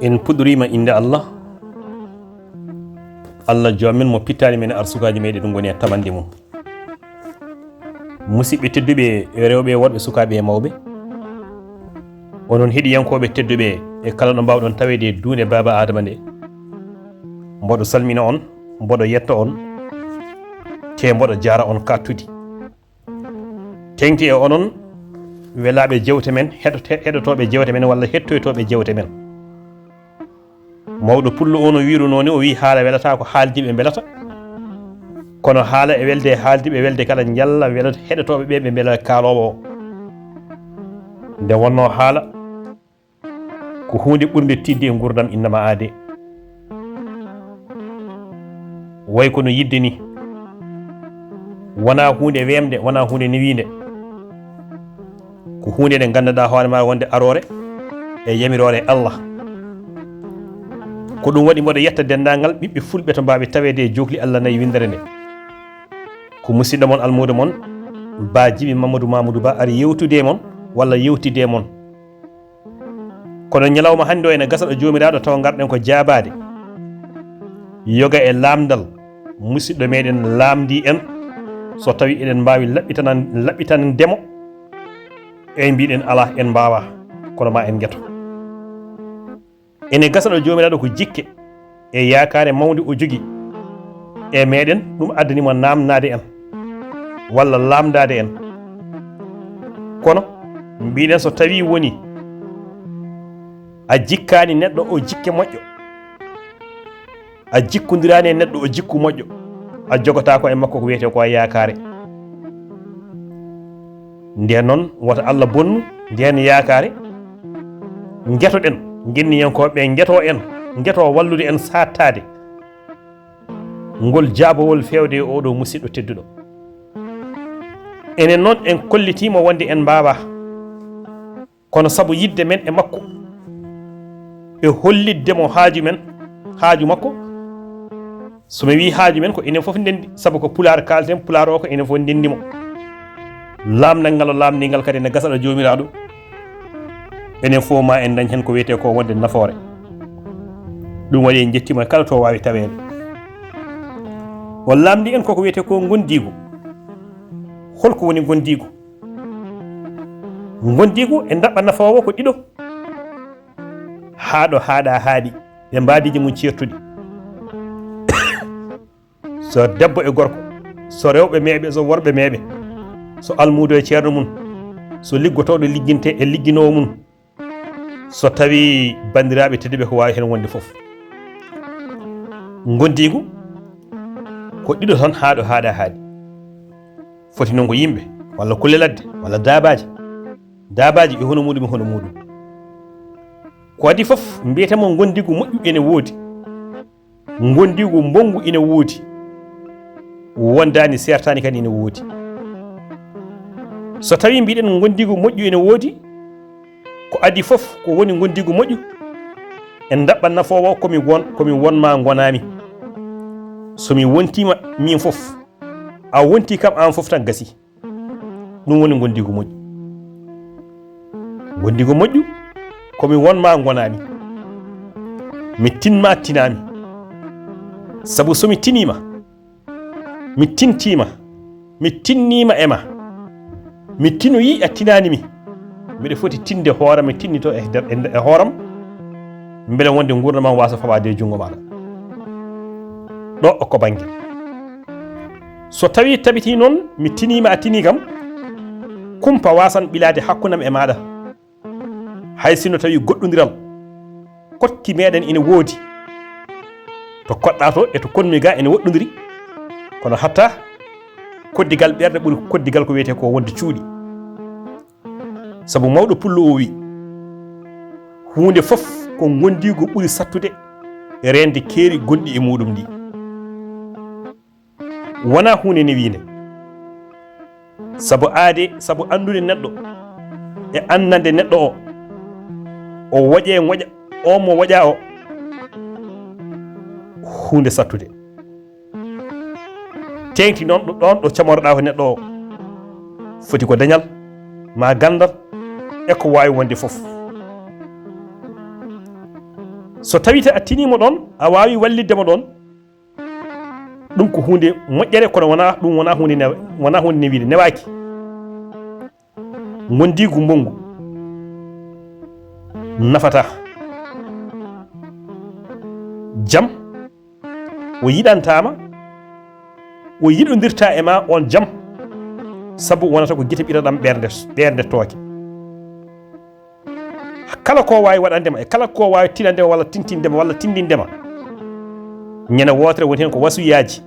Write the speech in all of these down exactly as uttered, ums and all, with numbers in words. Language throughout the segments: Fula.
En puɗɗoriima innde Allah, Allah joom men mo pittaani men arsukaaji meɗen, ɗum woni e tamande mum. Musidɓe tedduɓe, rewɓe e worɓe, sukaaɓe e mawɓe, onon heɗiyankooɓe tedduɓe, e kala ɗo mbaawɗon taweede e duunde Baaba Aadama nde, mboɗo salmina on, mboɗo yetta on, te mboɗo jaara on kattudi. Teŋti e onon welaaɓe jewte men, heɗote-, heɗotooɓe jewte men walla hettoytooɓe jewte men. Mawɗo pullo o no wiirunoo ni, o wii haala welataa ko haaldiiɓe mbelata. Kono haala e welde e haaldiiɓe welde kala njalla wela-, heɗotooɓe ɓe ɓe mbela kaaloowo o. Nde wonnoo haala ko huunde ɓurnde tiiɗde e nguurndam innama aade. Way kono yidde ni, wonaa huunde weemde, wonaa huunde newiinde. Ko huunde nde nganndanɗaa hoore maa wonde aroore e yamiroore Allah. Ko ɗum waɗi mboɗo yetta denndaangal ɓiɓɓe fulɓe to mbaawi taweede e jookli Allah nayi winndere nde. Ko musidɗo mon, almuudo mon, Ba Jibi Mamadou Mamadou Ba, ari yewtude e mon walla yewtidde e mon. Kono ñalawma hannde o ene gasa ɗo Joomiraaɗo tawa ngarɗen ko jaabaade. Yoga e laamndal musidɗo meɗen laamndi en, so tawi eɗen mbaawi laɓɓitanan-, laɓɓitande mo, ey mbiɗen alaa, en mbaawaa, kono ma en ngeto. Ene gasa ɗo Joomiraaɗo ko jikke e yaakaare mawnde o jogi e meɗen, ɗum addani mo naamnaade en walla laamndaade en. Kono mbiɗen so tawi woni a jikkaani neɗɗo o jikke moƴƴo, a jikkondiraani e neɗɗo o jikku moƴƴo, a jogotaako e makko ko wiyetee ko a yaakaare. Nden noon, wota Allah bonnu ndeen yaakaare. Ngetoɗen, ngenniyankooɓe ɓe ngeto en, ngeto wallude en saattaade ngol jaabawol feewde e oɗo musidɗo tedduɗo. Enen noon en kollitiima wonde en mbaawaa. Kono sabu yidde men e makko, e hollitde mo haaju men, haaju makko, so mi wii haaju men, ko enen fof ndenndi, sabu ko pulaar kaalten, pulaar o ko enen fof ndenndi mo. Laamndal ngal o laamndii ngal kadi ene gasa ɗo Joomiraaɗo, enen fof ma en ndañ heen ko wiyetee ko wonde nafoore. Ɗum waɗi en njettiima kala to waawi taweede. O laamndii en koko wiyetee ko ngonndiigu. Holko woni ngonndiigu? Ngonndiigu e ndaɓɓa nafoowo ko ɗiɗo. Haa ɗo haaɗa haaɗi, ɓe mbaadiiji mum ceertuɗi. So debbo e gorko, so rewɓe meeɓe, so worɓe meeɓe, so almuudo e ceerno mum, so liggotooɗo ligginte e ligginoowo mum, so tawi banndiraaɓe tedduɓe ko waawi heen wonde fof. Ngonndiigu ko ɗiɗo tan haa ɗo haaɗa haaɗi. Foti noon ko yimɓe, walla kulle ladde, walla daabaaji. Daabaaji e hono muɗum e hono muɗum. Ko adii fof, mbiyetee mo ngonndiigu moƴƴu ene woodi. Ngonndiigu mbonngu ene woodi. Wondaani, seertaani kadi ene woodi. So tawii mbiɗen ngonndiigu moƴƴu ene woodi, ko adii fof ko woni ngonndiigu moƴƴu? E ndaɓɓa nafoowo ko mi won, ko mi won ma ngonaami. So mi wontiima miin fof, a wontii kam aan fof tan gasi. Ɗum woni ngonndiigu moƴƴu. Ngonndiigu moƴƴu ko mi won ma ngonaami. Mi tin ma tinaami. Sabu so mi tiniima, mi tintiima, mi tinniima e ma, mi tinoyii a tinaani mi, mbiɗa foti tinde hoore mi tinnito e nder, e nder, e hooram, mbele wonde nguurndam am waasa fawaade e junngo maaɗa. Ɗo ko bannge. So tawii tabitii noon mi tiniima a tinii kam, kumpa waasan ɓilaade hakkundam e maaɗa. Hay si no tawi goɗɗondiral koɗki meɗen ina woodi, to koɗɗa to e to konmi ga ene woɗɗondiri, kono hatta koddigal ɓerɗe ɓuri koddigal ko wiyetee ko wonde cuuɗi. Sabu mawɗo pullo o wi, huunde fof ko ngonndiigu ɓuri sattude reende keeri gonɗi e muɗum ndi. Wonaa huunde newiinde. Sabu aade, sabu anndude neɗɗo e annande neɗɗo o, o woƴe ngoƴa, o mo woƴa o, huunde sattude. Teeŋti noon ɗo, ɗoon ɗo camoroɗaa ko neɗɗo o, foti ko dañal, ma ganndal, e ko waawi wonde fof. So tawii tan a tiniima ɗoon, a waawii wallitde mo ɗoon, ɗum ko huunde moƴƴere, kono wonaa, ɗum wonaa huunde newa-, wonaa huunde newiinde, newaaki. Ngondiigu mbonngu nafataa. Jam o yiɗantaama, o yiɗondirta e ma on jam, sabu wonata ko gite ɓiraɗam ɓernde, ɓernde tooke. Kala ko waawi waɗande ma, e kala ko waawi tinande ma walla tintinde ma walla tindinde ma, ñande wootere woni heen ko wasuyaaji,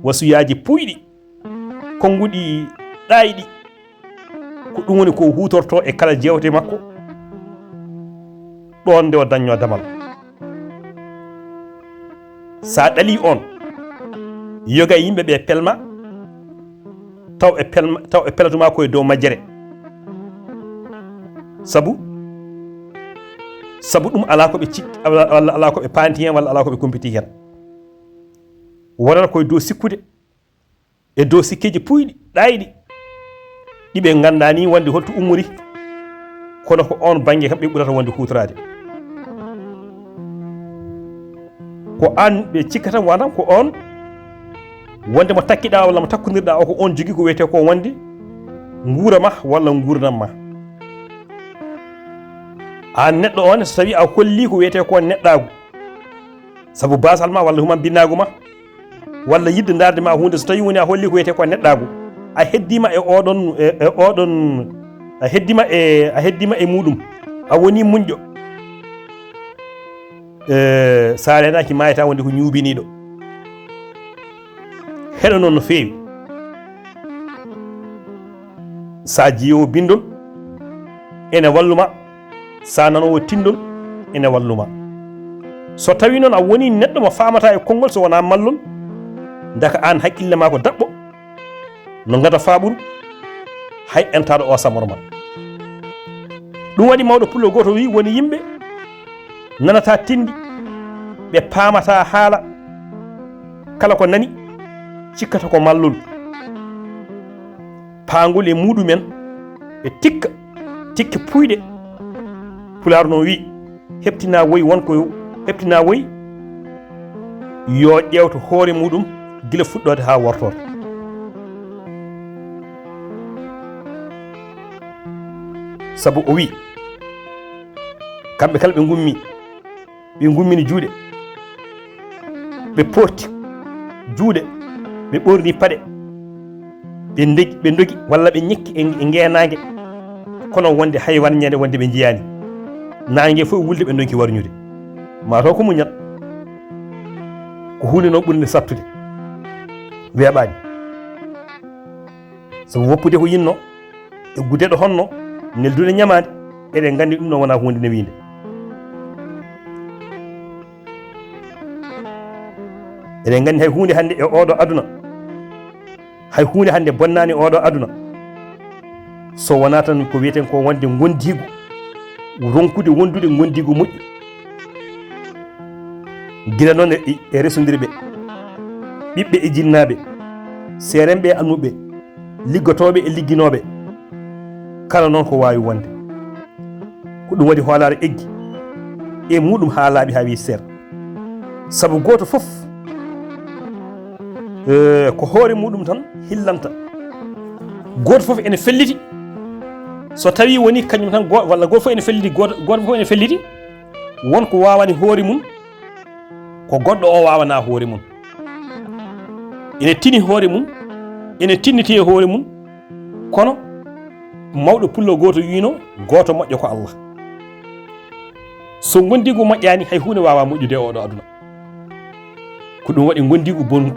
wasuyaaji puuyɗi, konnguɗi, ɗaayɗi, ko ɗum woni ko huutorto e kala jeewte makko, ɗoon nde o dañnoo damal. So a ɗalii oon, yoga e yimɓe ɓe pelma, taw ɓe pelma, taw ɓe pelatu ma ko e dow majjere. Sabu, sabu ɗum alaa ko ɓe cik-, walla, walla alaa ko ɓe paanti heen, walla alaa ko ɓe kumpiti heen. Wonata ko e dow sikkude, e dow sikkeeji puuyɗi, ɗaayɗi, ɗi ɓe nganndaa ni wonde holto ummori, kono ko oon bannge kam ɓe ɓurata wonde huutoraade. Ko aan ɓe cikkata, maanaam ko oon, wonde mo takkiɗaa walla mo takkondirɗaa o, ko oon jogii ko wiyetee ko wonde nguura ma walla nguurndam ma. Aan neɗɗo oon, so tawii a hollii ko wiyetee ko neɗɗaagu, sabu baasal ma walla human binnaagu ma, walla yiɗde ndaarde ma huunde, so tawii woni a hollii ko wiyetee ko neɗɗaagu, a heddiima e oɗon, e, e oɗon, a heddiima e, a heddiima e muuɗum, a wonii muñɗo. E, so a reenaaki, maayataa wonde ko ñuuɓiniiɗo. Heɗo noon no feewi. So a jiyoowo binndol, ene wallu ma. So a nanoowo tinndol, ene wallu ma. So tawii noon a wonii neɗɗo mo faamataa e konngol, so wonaa mallol, ndaka aan hakkille maa ko daɓɓo, no ngata faaɓuru, hay entaaɗo o samoro ma. Ɗum waɗi mawɗo pullo gooto wii, woni yimɓe nanataa tinndi, ɓe paamataa haala, kala ko nani, cikkata ko mallol. Paangol e muuɗum en, ɓe tikka, tikke puuyɗe. Pulaar noon wii, "Heɓtinaa woy won ko, heɓtinaa woy yo ƴeewto hoore muuɗum gila fuɗɗoode haa wortoode." Sabu o wii, kamɓe kala ɓe ngummi, ɓe ngummini juuɗe, ɓe poorti juuɗe, ɓe ɓoorni paɗe, ɓe ndegi, ɓe ndogi, walla ɓe ñekki e, e ngeenaange, kono wonde hay warñeende wonde ɓe njiyaani. Naange fof wulde ɓe ndonki warñude. Maa taw ko muñal. Ko huunde noon ɓurnde sattude. Weeɓaani. Sabu woppude ko yinno, e gudeɗo honno, neldude ñamaande, eɗen nganndi ɗum ɗo wonaa huunde newiinde. Eɗen nganndi hay huunde hannde e oɗo aduna, hay huunde hannde bonnaani oɗo aduna, so wonaa tan ko wiyeten ko wonde ngondiigu, ronkude wondude ngondiigu moƴƴu. Gila noon e, e resondirɓe, ɓiɓɓe e jinnaaɓe, seeremɓe e almuɓɓe, liggotooɓe e ligginooɓe, kala noon ko waawi wonde. Ko ɗum waɗi hoolaare eggi e muuɗum haa laaɓi haa weeti seeɗa. Sabu gooto fof, eh, ko hoore muuɗum tan hillanta. Gooto fof ene felliti. So tawii woni kañum tan go-, walla gooto fof ene felliti, gooto, gooto fof ene felliti, won ko waawani hoore mum, ko goɗɗo o waawanaa hoore mum. Ene tini hoore mum, ene tinniti e hoore mum, kono mawɗo pullo gooto wiino, "Gooto moƴƴo ko Allah." So ngondiigu moƴƴaani, hay huunde waawaa moƴƴude e oɗo aduna. Ko ɗum waɗi ngondiigu bonngu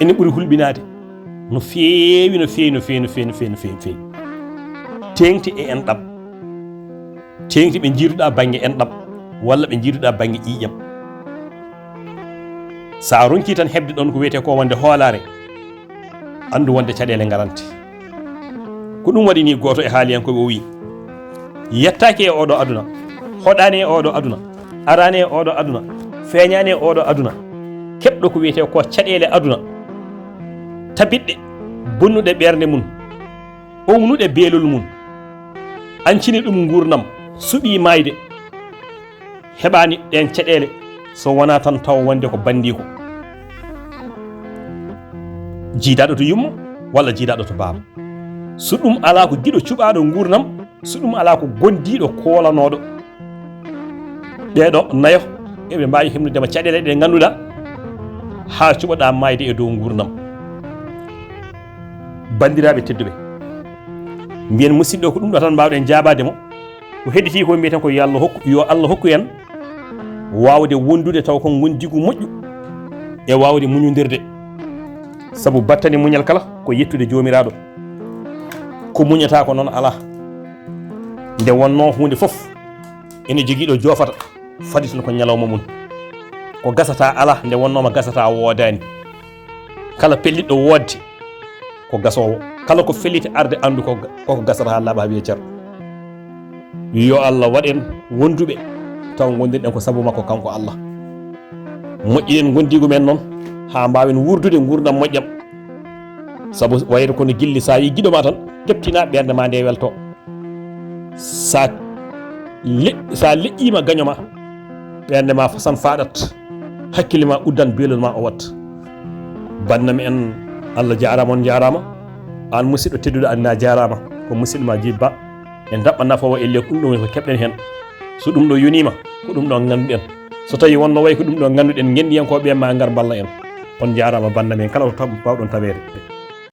ene ɓuri hulɓinaade no feewi, no feewi, no feewi, no feewi, no feewi, no feewi, no feewi. Teeŋti e enɗam. Teeŋti ɓe njiiduɗaa bannge enɗam, walla ɓe njiiduɗaa bannge ƴiiƴam. So a ronkii tan heɓde ɗoon ko wiyetee ko wonde hoolaare, anndu wonde caɗeele ngarante. Ko ɗum waɗi ni gooto e haaliyankooɓe o wii, "Yettaaki e oɗo aduna, hoɗaani e oɗo aduna, araani e oɗo aduna, feeñaani e oɗo aduna, keɓɗo ko wiyetee ko caɗeele aduna, tabitɗe, bonnuɗe ɓernde mum, ownuɗe beelol mum, ancini ɗum nguurndam, suɓii maayde, heɓaani ɗeen caɗeele so wonaa tan tawa wonde ko banndiiko, jiidaaɗo to yumma walla jiidaaɗo to baaba. So ɗum alaa ko giɗo cuɓaaɗo nguurndam, so ɗum alaa ko gondiiɗo koolanooɗo. Ɓeeɗo nayo eɓe mbaawi himnude ma caɗeele ɗe ngannduɗaa haa cuɓaɗaa maayde e dow nguurndam. Banndiraaɓe tedduɓe, mbiyen musidɗo ko ɗum ɗo tan mbaawɗen jaabaade mo. Ko hedditi ko mbiyeten ko yo Allah hokku, yo Allah hokku en waawde wondude taw ko ngondigu moƴƴu e waawde muñondirde. Sabu battane muñal kala ko yettude Joomiraaɗo. Ko muñata ko noon alaa. Nde wonnoo huunde fof ene jogii ɗo joofata, fadi tan ko ñalawma mum. Ko gasata alaa, nde wonnooma gasata woodaani. Kala pellitɗo woodde ko gasoowo, kala ko felliti arde anndu ko, koko gasata haa laaɓa haa wiya cer. Yo Allah waɗ en wonduɓe taw ngondirɗen ko sabu makko kanko Allah. Moƴƴiɗen ngondiigu men noon haa mbaawen wuurdude nguurndam moƴƴam. Sabu wayata kono gilli, so a yii giɗo ma tan, keptina ɓernde ma nde welto. Sa le-, sa leƴƴiima gaño ma, ɓernde ma fasan faaɗat, hakkille ma uddan, beelol ma o wat. Bannam en, Allah jaaraama, on njaaraama. Aan musidɗo tedduɗo, aan ne a jaaraama. Ko musidɗo ma Jibi Ba. En ndaɓɓa nafa o e le ko ɗum ɗo woni ko keɓɗen heen. So ɗum ɗo yoniima, ko ɗum ɗo ngannduɗen. So tawi wonno way ko ɗum ɗo ngannduɗen, ngenndiyankooɓe ma ngar mballa en. On njaaraama bannam en kala to tab-, mbaawɗon taweede.